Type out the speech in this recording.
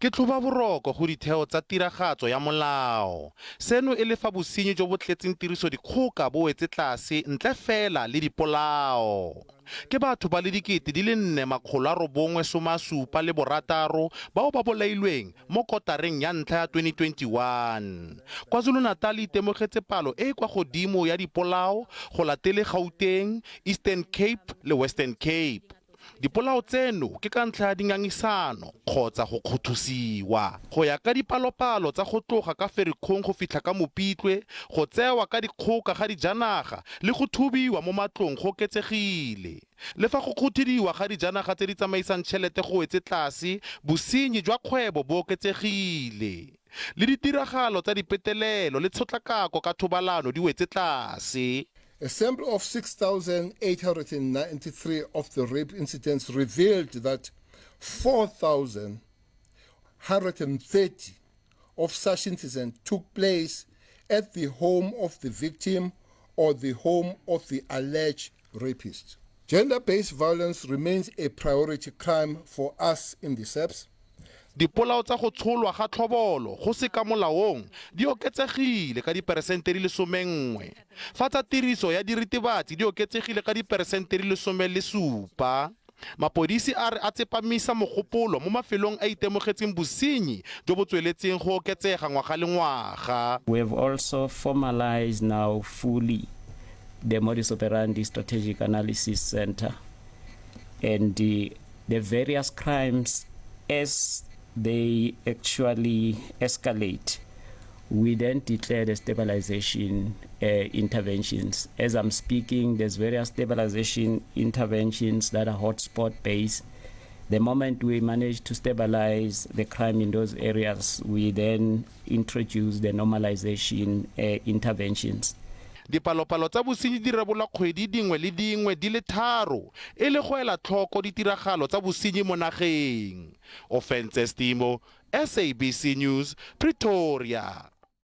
Ke tlhobaboroko go ditheo tsa tiragatso ya molao. Seno e le fa bosenyi jo bo tletseng tirisodikgoka bo wetse tlase ntle fela le dipolao. Ke batho ba le 4,976 bao ba bolailweng mo kotareng ya ntlha ya 2021. KwaZulu-Natal e itemogetse palo e e kwa godimo ya dipolao go latele Gauteng, Eastern Cape le Western Cape. Dipolao tseno ke ka ntlha ya dingangisano kgotsa go kgothosiwa. Go ya ka dipalopalo tsa go tloga ka Ferikgong go fitlha ka Mopitlwe, go tsewa ka dikgoka ga dijanaga le go thubiwa mo matlong go oketsegile. Le fa go kgothodiwa ga dijanaga tse di tsamaisang tšhelete go wetse tlase, bosenyi jwa kgwebo bo oketsegile. Le ditiragalo tsa dipetelelo le tshotlakako ka thobalano di wetse tlase. A sample of 6,893 of the rape incidents revealed that 4,130 of such incidents took place at the home of the victim or the home of the alleged rapist. Gender-based violence remains a priority crime for us in the SAPS. Dipolao tsa go tsholwa ga tlhobolo go se ka molaong di oketsegile ka diperesente di le 11, fa tsa tiriso ya diritibatsi di oketsegile ka diperesente di le 17. Mapodisi a re a tsepamisa mogopolo mo mafelong a itemogetseng bosenyi jo bo tsweletseng go oketsega ngwaga le ngwaga. We have also formalized now fully the modus operandi strategic analysis center and the, the various crimes as they actually escalate we then declare the stabilization interventions. As I'm speaking, there's various stabilization interventions that are hotspot based. The moment we manage to stabilize the crime in those areas, we then introduce the normalization interventions. Dipalopalo tsa bosenyi di rebolwa kgwedi dingwe le dingwe di le tharo e le go ela tlhoko ditiragalo tsa bosenyi mo nageng. Ofentse Stimo, SABC News, Pretoria.